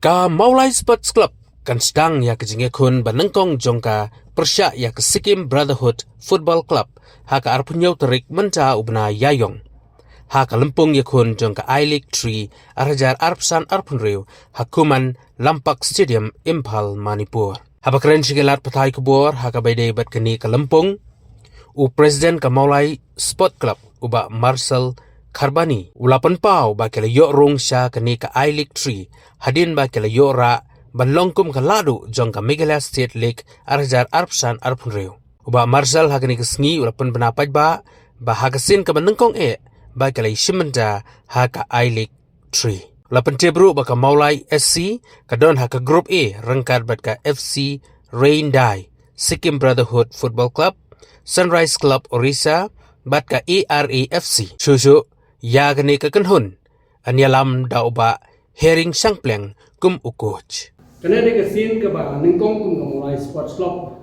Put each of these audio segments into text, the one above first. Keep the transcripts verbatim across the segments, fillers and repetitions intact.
A Mawlai Sports Club kan sdang ïa ka jingïakhun ba nyngkong jong ka pyrshah ïa ka Sikkim Brotherhood Football Club ha ka arphew tarik mynta u bnai Ïaïong, ha ka lympung ïakhun jong ka I-League three arhajar arphew san arphew hynriew ha Khuman Lampak Stadium, Imphal, Manipur. Haba kren sha ki lad pathai khubor ha kaba ïadei bad kane ka lympung, u President ka Mawlai Sport Club, u Bah Marcel Kharbani, u la pynpaw ba ki la ïoh rung sha kane ka I-League three hadien ba ki la ïoh rah ban long kum ka lahduh jong ka Meghalaya State League arhajar arphew san arphew hynriew. U Bah Marcel ha kane ka sngi u la pynbna paidbah ba ha ka sien kaba nyngkong eh ba ki la ïashim bynta ha ka I-League three. La pyntip ruh ba ka Mawlai S C ka don ha ka Group A ryngkat bad ka F C Raindai, Sikkim Brotherhood Football Club, Sunrise Club Orissa bad ka A R A F C. Shuh shuh ïa kane ka kynhun yn ïalam da u Bah Hering Shangpliang kum u coach. Kane dei ka sien kaba nyngkong kum ka Mawlai Sports Club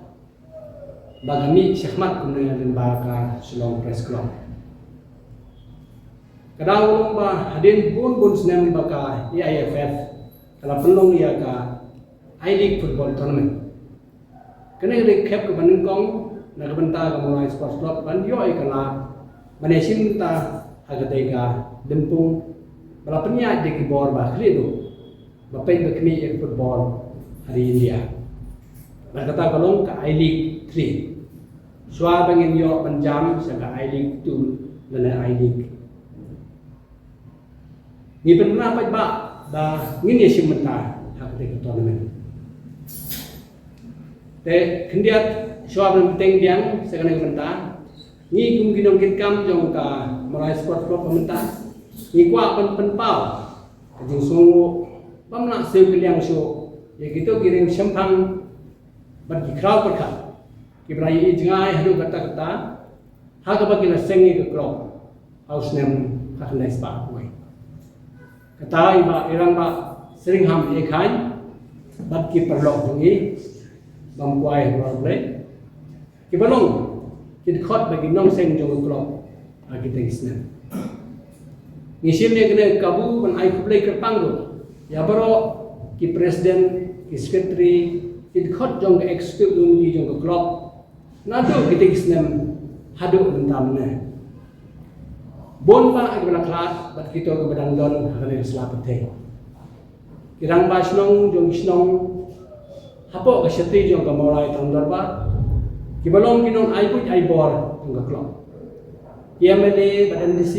ba ka mih shakhmat kumne lyngba ka Shillong Press Club. Ka daw long ba hadien bun bun snem ba ka A I F F ka la pynlong ïa ka I-League Football Tournament. Kane ka dei ka khep kaba nyngkong na ka bynta ka Mawlai Sports Club ban ïoh ïa ka lad ban ïashim bynta ha katei ka lympung ba la pynïaid da ki bor ba khlieh duh ba peit ba khmih ïa ka football ha ri India. Na kata ka long ka I-League three. Shuwa ba ngin ïoh ban jam sha ka I-League two lane I-League. Ngi pynbna paidbah ba ngin ïashim bynta ha katei ka tournament. Te khyndiat shuwa ban bteng biang sha kane ka bynta, ngi kum ki nongkitkam jong ka Mawlai Sports Club ba mynta ngi kwah ban pynpaw ka jingsngewnguh bym lah siew kylliang shuh ïa kito ki riew shemphang bad ki khraw pyrkhat kiba la ïohi jngai haduh katta katta ha kaba ki la seng ïa ka club ha u snem khatkhyndai spah wei. Kata i Bah, i Rangbah Seringham Ikhaiñ bad ki paralok jong ngi bam kwai ha U Blei kiba long ki dkhot bad ki nongseng jong ka club ha kitei ki snem. Ngi shim ïa kane ka kabu ban ai khublei kyrpang ruh ïa baroh ki president, ki secretary, ki dkhot jong ka executive committee jong ka club naduh kitei ki snem haduh mynta mynne. Bun bah kiba la khlad bad kito kiba dang don ha kane ka sla pyrthei. Ki rangbah shnong jong ki shnong hapoh ka shatri jong ka Mawlai Town Dorbar kiba long ki nong ai buit ai bor jong ka club. Ki M L A bad M D C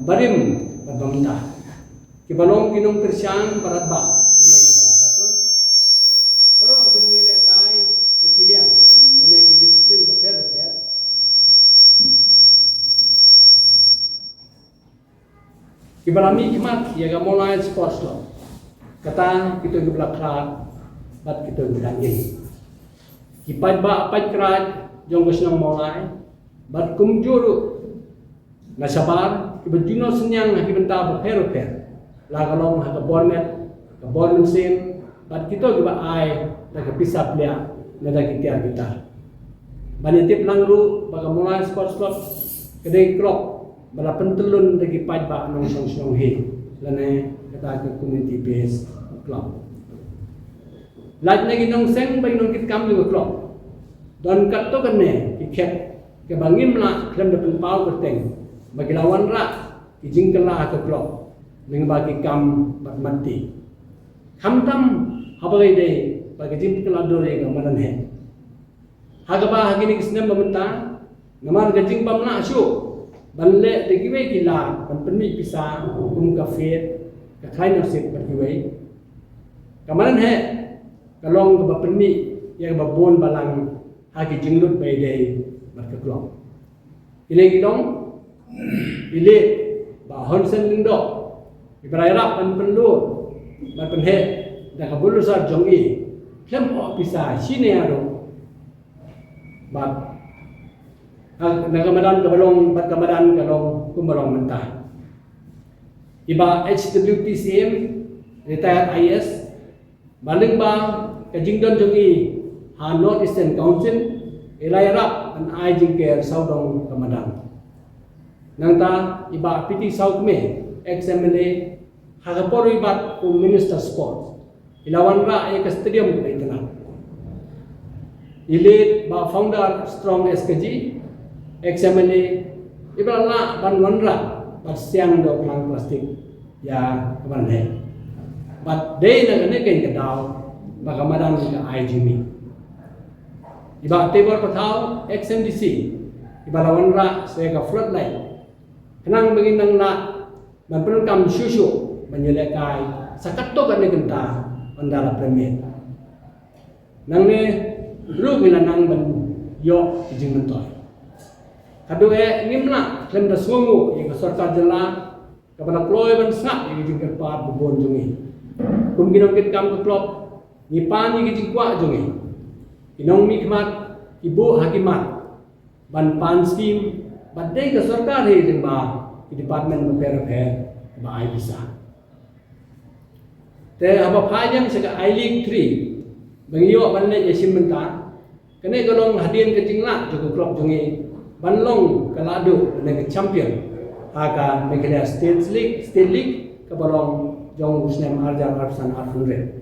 barim bad ba mynta kiba long ki nongkyrshan ba radbah, ki nong patron, baroh ki nongïalehkai ha ki liang lane ki disiplin bapher bapher kiba la mihkhmat ïa ka Mawlai Sports Club. Kata kito kiba la khlad bad kito kiba dang ïeng, ki paidbah paidkrad jong ka shnong Mawlai bad kumjuh ruh na shabar kiba ju nongsynñiang ha ki bynta bapher bapher, la ka long ha ka bor met, ka bor mynsiem bad kito kiba ai da ka pisa pliah ne da ki tiar ki tar. Ban ïatip lang ruh ba ka Mawlai Sports Club ka dei ka club ba la pyntyllun da ki paidbah nongshong shnong hi lane kata ka community based club. Lait na ki nongseng bad ki nongkitkam jong ka club, don katto katne ki khep kiba ngim lah khlem da pynpaw kyrteng ba ki la wanrah ki jingkylla ha ka club lyngba ki kam bad matti, khamtam haba ka dei bad ka jingpynkylla dur ïa ka madan heh. Ha kaba ha kine ki snem ba mynta, namar ka jingbym lah shuh ban leh da kiwei ki lad ban pynmih pisa kum ka fete, ka khlaiñ nongsip bad kiwei, ka madan heh ka long kaba pynmih ïa kaba bun balang ha ki jinglut ba ïadei bad ka club. Kine ki long i late Bah Honsen Lyngdoh, iba la ïarap ban pynlut ban pynheh da ka bulldozer jong i khlem ong pisa shane ruh. Bad na ka madan kaba long, bad ka madan ka long kumba long mynta. I Bah H W P Syiem, retired I A S, ba lyngba ka jingdon jong i ha North Eastern Council, i la ïarap ban ai jingker sawdong ka madan. Nangta i Bah P T Sawkmie, ex M L A, ha ka por i bat kum Minister Sport, I la wanrah ïa ka stadium kaba itynnad. I late Bah Founder Strong S K G, ex M L A, i ba la lah ban wanrah bad siang da u phlang plastik ïa ka ban leh. Bad dei na kane ka daw ba ka madan ka ai jingmih. I Bah Teibor Pathaw, ex M D C, i ba la wanrah sa ka floodlight. Khnang ba ngin nang lah ban pyndonkam shuh shuh ban ïalehkai sa katto katne kynta ynda la permit. Nangne ruh ngi la nang ban ïoh ki jingmyntoi. Haduh eh ngim lah khlem da sngewnguh ïa ka sorkar jylla kaba la kloi ban sngap ïa ki jingkyrpad babun jong ngi. Kum ki nongkitkam ka klub, ngi pan ïa ki jingkwah jong ngi. Ki nongmihkhmat, ki buh ha ki mat ban pan skim, bad dei ka sorkar hi lyngba ki department bapher bapher ba ai pisa. Te haba phai ïa sha ka I-League three ba ngi ïoh ban leit ïashim bynta, kane ka long hadien ka jinglah jong ka klub jong ngi ban long ka lahduh ne ka champion ha ka Meghalaya State League, State League kaba long jong u snem arhajar arphew san arphew hynriew.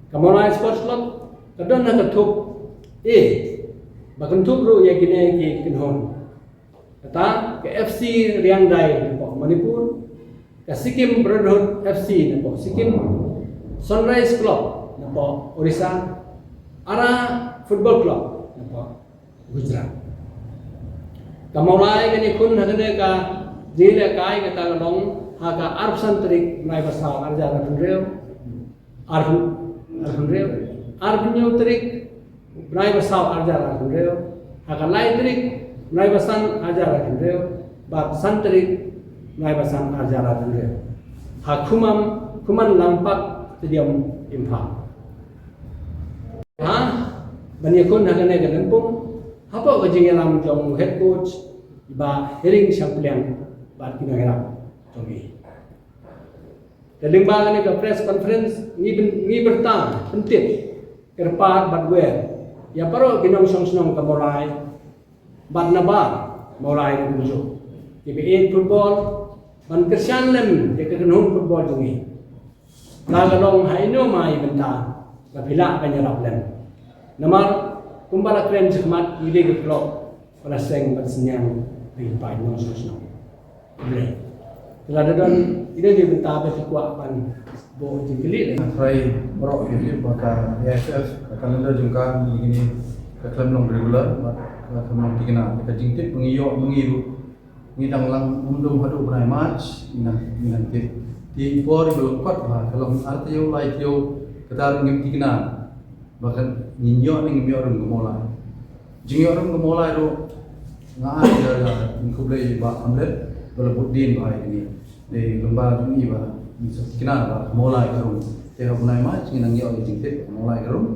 Ka Mawlai Sports Club ka don ha ka thup A, ba kynthup ruh ïa kine ki kynhun. Kata ka F C Riangdai napoh Manipur, ka Sikkim Brotherhood F C napoh Sikkim, Sunrise Club napoh Orissa, Ara Football Club napoh Gujarat. Ka Mawlai kan ïakhun ha kane ka jingïalehkai kata ka long ha ka arphew san tarik bnai ba saw arhajar arphew hynriew, arphew, arphew hynriew, arphew hynñiew tarik bnai ba saw arhajar arphew hynriew, ha ka lai tarik bnai ba san arhajar arphew hynriew, bad san tarik bnai ba san arhajar arphew hynriew. Ha Khumam, Khuman Langpak Stadium, Imphal. Ha ban ïakhun ha kane ka lympung hapoh ka jingïalam jong u head coach i Bah Hering Shangpliang bad ki nongïarap jong ngi. Te lyngba kane ka press conference ngi byn-, ngi byrta pyntip kyrpad bad wer ïa baroh ki nongshong shnong ka Mawlai bad nabar Mawlai ruh kumjuh, kiba ïeit football ban kyrshan lem ïa ka kynhun football jong ngi. La ka long ha ino mai bynta ba phi lah ban ïarap lem. Namar kumba la kren shakhmat, ngi dei ka club ba la seng ban synñiang ïa ki paid nongshong shnong. Khublei. Te lada don ino ino bynta ba phi kwah ban buh jingkylli lem. Trai baroh ki tip ba ka A I F F ka calendar jong ka ngi kine ka khlem long regular, ba ka khlem long thikna. Ka jingtip ba ngi ïoh ma ngi ruh ngi dang lang, ym dum haduh bnai March ngi nang, ngi nang tip. Te por ba long kot ba ka long ar taïew lai taïew, kata ruh ngim thikna ba kan ngin ïoh ne ngim ïoh rung ka Mawlai. Jingïoh rung ka Mawlai ruh nga ai ïa, ïa, khublei Bah Hamlet ba la bud dien ba ai ngi. Dei lyngba jong i ba ngi sa thikna ba ka Mawlai ka rung. Te ha u bnai March ngi nang ïoh ïa jingtip ka Mawlai ka rung.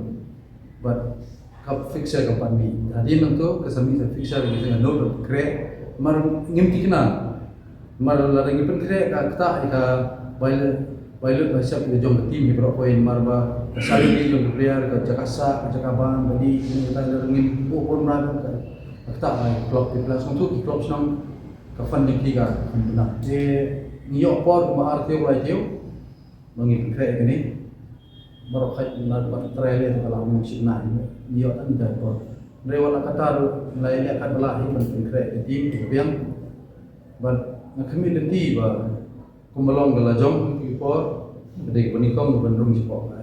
Bad ka fixture ka pat mih. Hadien nangto ka sa mih ka fixture, ngi sa nud ban pynkhreh. Namar ngim thikna. Namar lada ngi pynkhreh ka ktah ïa ka bai lut, bai lut bai shap ïa ka jong ka team hi baroh point, namar ba ka salary jong ka player, ka jaka sah, ka jaka bam, ka dih, kine kita lada ngim buh bun mrad ka, ka ktah ïa ka club, ki players nangto ki club shnong ka fund jong ki ka fund bynta. Te ngi ïoh por kumba ar taïew lai taïew ba ngi pynkhreh ïa kane. Baroh khat na ba trai leh ka la mut shim na ngi ïoh tang ïa ka por. Hynrei wat la katta ruh ngi la ïaleh katba lah hi ban pynkhreh ïa ka team ka biang. Bad nga khmih lynti ba kumba long ka la jong ki por, ka dei kaba nyngkong ban rung shapoh ka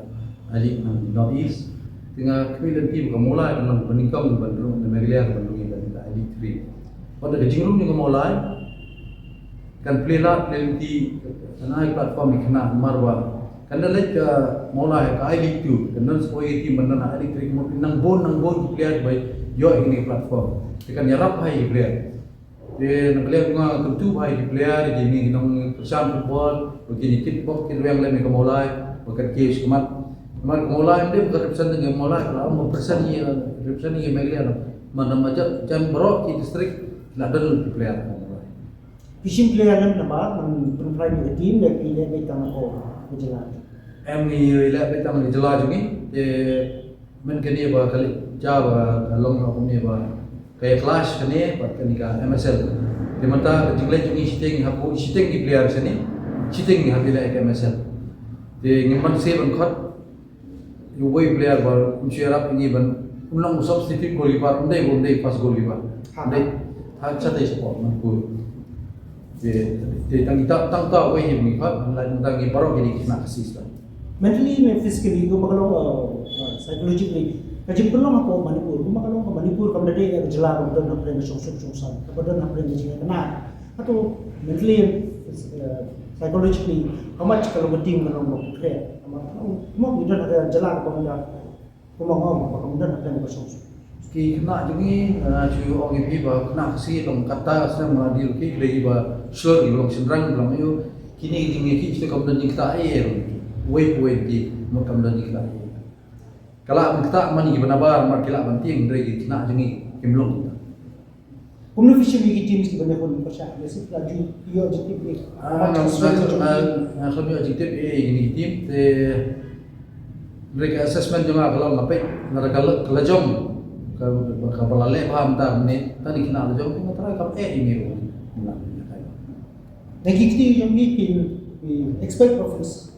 I-League na North East. Te nga khmih lynti ba ka Mawlai kan long kaba nyngkong ban rung na Meghalaya ban rung ïa ka I-League three. Wat la ka jingrung ïa ka Mawlai kan plie lad plie lynti, kan ai platform ïa kane namar ba kan da leit ka Mawlai ka I-League two, kan don sport ïa ka team ban don ha I-League three, ka mut nang bun nang bun ki player ba ïoh ïa kane ka platform. Te kan ïarap bha ïa ki player. Te na ka liang nga kyntu bha ïa ki player, ïa kine ki nongkyrshan football, ba kin ïa kitbok kin rwiang lem ïa ka Mawlai ba kan kiew shakhmat. Namar ka Mawlai ym dei ba ka represent ïa ka Mawlai, ka la ong ba represent ïa, represent ïa ka Meghalaya. Namar na jan baroh ki district la don ki player ka Mawlai. Phi shim player lem namar ban pynphai ïa ka team, ne phi leh beit tang na ka jylla? Em, ngi leh beit tang na ka jylla jong ngi. Te mynta kane ba ka leit ja ba ka long ha kumne ba ka ïa clash kane bad kane ka M S L. Te mynta ka jingleit jong ngi shiteng, hapoh shiteng ki player shane, shiteng ngi hap ïaleh ka M S L. Te ngim banse ban khot uwei u player ba un shu ïarap ïa ngi ban, un long u substitute goalkeeper, un dei, un dei first goalkeeper. Ha. Un dei, ha, shatei spot Manipur. Te, te tang ita, tang uta uwei hi ba ngi khot, hynrei tang ngi baroh ki dei ki khynnah Khasi sha. Mentally ne physically, kumba ka long, uh, uh, psychologically, ka jingpynlong hapoh Manipur, kumba ka long ka Manipur kam da dei ka jylla kaba don hapdeng ka shongsuk shongsaiñ, kaba don hapdeng ka jingïakynad. Hato mentally and, uh, psychologically, how much ka long ka team ka long ba pyrkhat? Kumba ka long, kumba ngi don ha ka jylla kaba ong da, kumba nga ong, ba kam don hapdeng ka shongsuk. Ki khynnah jong ngi, uh, shu ong ïa phi ba khynnah Khasi long katta snem nga dei ruh ki dei ba shlur, ki long shynrang, ki long ïa u. Kine ki jingïakhih shu kam don jingktah ei ei ruh. Uwei pa uwei ki mut kam don jingktah ei ei. Ka lah ban ktah man ki ba nabar, namar ki lah ban tieng, hynrei ki khynnah jong ngi kim long kita. Kumno phi shim ïa ki teams kiban ïakhun pyrshah, ïa shu la ju ïoh jingtip ne? Ah, nga, nga, nga, nga khlem ïoh jingtip ei ei ïa kine ki team, te hynrei ka assessment jong nga ka long, nga peit, nga da ka la, ka la jong, ka, ka ba la leh bha mynta ne, tang ki khynnah la jong, nga tharai kam eh ïa ngi ruh. Nga, nga, nga. Na ki kti jong ngi kin, kin expect of us.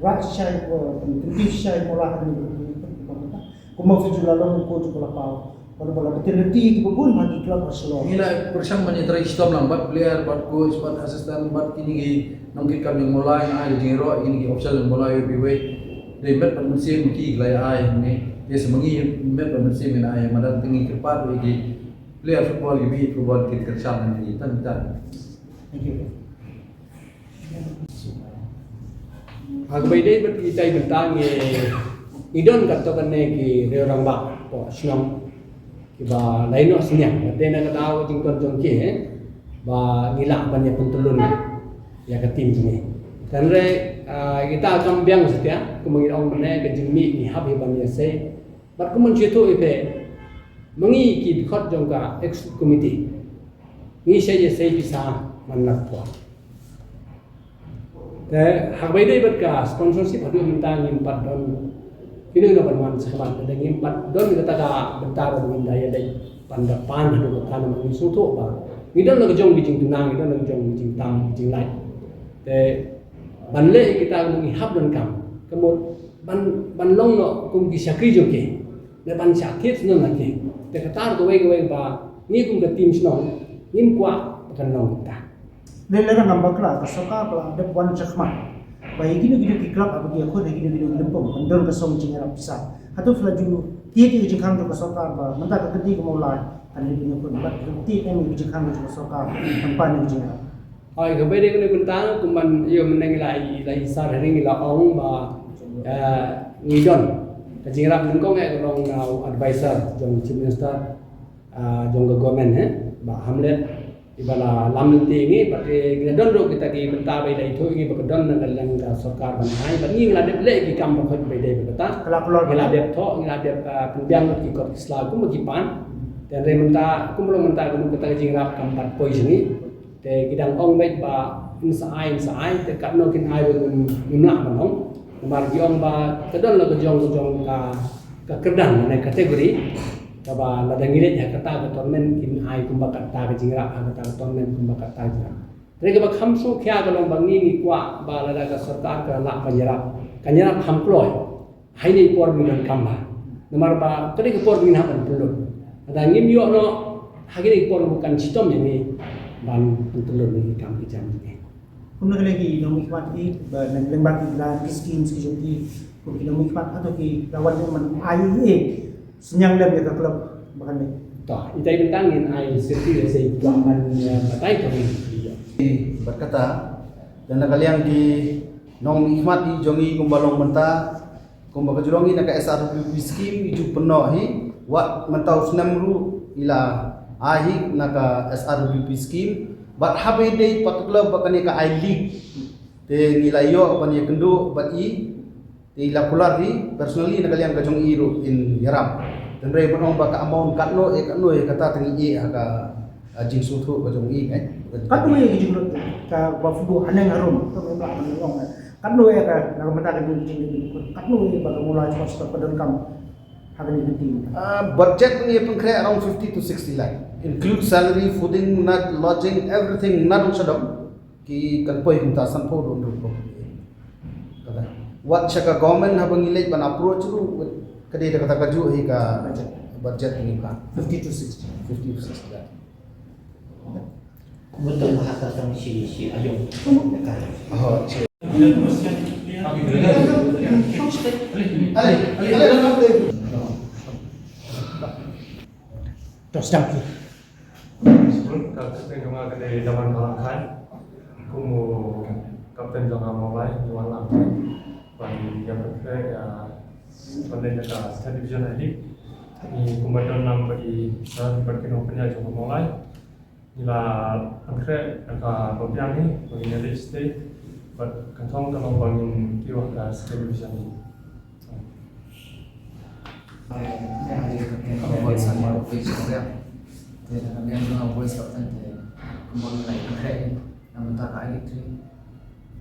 Rat shisha ïa ko, pynpynti shisha ïa ko la ha kane ka, kumba phi ju la long ko ju ko la paw. Bad ba la bteng lynti ïa kiba bun ha ki club ha Shillong. Ngi la pyrshang ban ïatrei shitom lang bad player, bad coach, bad assistant, bad kine ki nongkitkam jong Mawlai, nga ai ka jingïaroh ïa kine ki official jong Mawlai, U P W. Dei met bad mynsiem ki la ai hangne. Te sa ma ngi met bad mynsiem ngin ai, madan te ngi kyrpad ïa ki player football, ki ba ïeit football, kin kyrshan ïa ngi tang tang. Thank you. Ha kaba ïadei bad kita ki bynta ngi, ngi don katto katne ki riew rangbah hapoh shnong kiba la ïehnoh synñiang, bad dei na ka daw ka jingkyrkhu jong ki, eh, ba ngi lah ban ïa pyntyllun ïa ka team jong ngi. Hynrei, ah, kita kam biang satia, kumba ngi ong mynne, ka jingmih ngi hap hi ban ïasei. Bad kumba ngi shu ïathuh ïa phi, ma ngi ki dkhot jong ka executive committee, ngi shait ïasei pisa man la ka por. Te ha kaba ïadei bad ka sponsorship, haduh mynta ngim pat don kino kino ban wan shakhmat, te ngim pat don kata ka bynta ba ngin da ïaleit ban da pan haduh katta, namar ngi sngewthuh ba ngi don la ka jong ki jingduna, ngi don la ka jong ki jingtam, ki jinglait. Te ban leh ïa kita ngi hap donkam, ka mut ban, ban long noh kum ki shakri jong ki, ne ban shah thied shnong na ki. Te kata kawei kawei ba ngi kum ka team shnong ngin kwah ba kan long kumta. Lei lei, rangbah bakla, ka sorkar ka la dep wan shakhmat ba ïa kino kino ki club haba ki ïakhun ha kino kino ki lympung, kan don ka song jingïarap pisa. Hato phi la ju thied ïa ka jingkhang jong ka sorkar ba mynta ka kynti ka Mawlai kan leit ïakhun, bad ka kynti em ïa ka jingkhang jong ka sorkar ban pan ïa ka jingïarap? Hooid, kaba ïadei kane ka bynta, kumban ïa mynne ngi la, la isar ha ri, ngi la ong ba, eh, ngi don ka jingïarap nyngkong, eh, ka long na u advisor jong Chief Minister, ah, jong ka government, eh, Bah Hamlet, iba la lam lynti ïa ngi, bad, eh, ngi la don ruh kita ki bynta ba i la ithuh ïa ngi ba ka don na ka liang ka sorkar ban ai, bad ngi, ngi la dep leh ki kam ba khoit ba ïadei bad kata. Ka la kloi. Ngi la dep thoh, ngi la dep, ah, pynbiang lut ki kot ki sla kumba ki pan. Te hynrei mynta, kumba long mynta, kumba kata ka jingïarap kam pat poi sha ngi. Te ki dang ong beit ba ngin sa ai, ngin sa ai, te katno kin ai ruh ngim, ngim lah ban ong. Namar ki ong ba ka don la ka jong, ka jong ka, ka kyrdan ne category, kaba lada ngi leit ha kata ka tournament kin ai kumba kata ka jingïarap, ha kata ka tournament kumba kata ka jingïarap. Te kaba kham sngewkhia ka long ba ngi, ngi kwah ba lada ka sorkar ka lah ban ïarap, kan ïarap kham kloi. Ha kine ki por ba ngi donkam bha. Namar ba ka dei ka por ba ngin hap ban pynlut. Lada ngim ïoh noh ha kine ki por, ba kan shitom ïa ngi ban pynlut ïa ki kam ki jam jong ngi. Kumno ka lei ki nongmihkhmat ki, ba na lyngba ki la ki schemes ki jong ki, kum ki nongmihkhmat, hato ki la wan ban ai ïa, synñiang lem ïa ka club ba kan leit? To, ita i bynta ngin ai sirti ïa sa i tuang ban, eh, batai to ngi. Bad kata, dan na ka liang ki nongmihkhmat ki jong ngi kumba long mynta, kumba ka ju long hi na ka S R W P scheme, i ju pynnoh hi, wat mynta u snem ruh i la ai hi na ka S R W P scheme, bad haba ïadei particular bad kane ka I-League, te ngi la ïoh ban ïakynduh bad i, te i la kular hi personally na ka liang ka jong i ruh in ïarap. Hynrei ban ong ba ka amount katno eh, katno eh, kata te ngi ïeh ha ka, ah, jingsngewthuh ka jong i, eh. Katno eh ka jinglut ka ba phi buh haneng harum, to me ba ban ong, eh. Katno eh ka, na ka bynta ka jong ka jinglut, katno eh ba ka Mawlai Sports Club ka donkam ha kane ka team? Ah, budget ngi pynkhreh around fifty to sixty lakh, include salary, fooding, nut, lodging, everything, nut, shadom. Ki kan poi kumta sanphew don ruh. Kata. Wat sha ka government haba ngi leit ban approach ruh, ka dei da kata kajuh hi ka budget ngi ka. Fifty to sixty. Fifty to sixty. Betul, bahasa tang si, si ayung. Oh, si. Terus dah. Ka kapten jong nga ka dei Daman Balang Khan. Kum u kapten jong nga Mawlai, ngi wan lang. Ban ïa pyntrei ïa, ban leit ïa ka State Division A League. Ngi kumba don lang bad i sir bad ki nongpynïaid jong nga Mawlai. Ngi la pynkhreh ïa ka babiang hi ba ngin ïa leit state bad kan thong ka long ba ngin kiew ha ka State Division hi.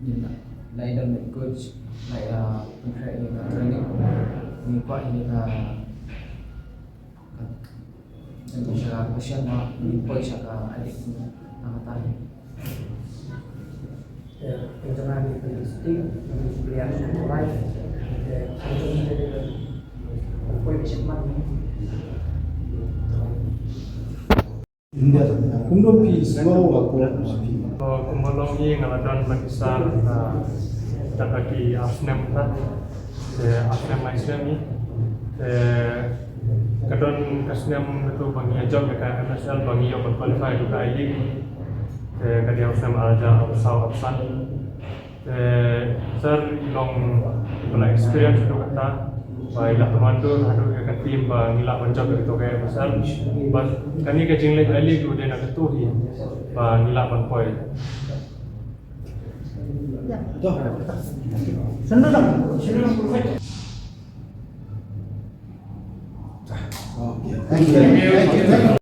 Ngi la ïa don coach, la ïa pynkhreh ïa ka training, ngi kwah ïa ka Kan tu sha ka question mark, ni poi sha ka adik tu na mata ni. Ya, yang jangan di pendidik, yang kuliah sekolah, ya, yang jangan di pendidik, poi di sekolah ni. India, kumno phi sngewbha ko phi. Kumba long hi nga la don bad ki sir, ah, da ki ar snem ta. Te ar snem lai snem hi. Te ka don ka snem katu ba ngi ïa jop ïa ka M S L ba ngi ïoh ban qualify to ka I-League. Te ka dei ha u snem ar hajar arphew saw arphew san. Te sir i long ba la experience haduh katta ba i la pynwandur haduh ïa ka team ba ngi lah ban jop ïa kato ka M S L. Bad kane ka jingleit I-League u dei na katu hi ba ngi lah ban poi. Thank you.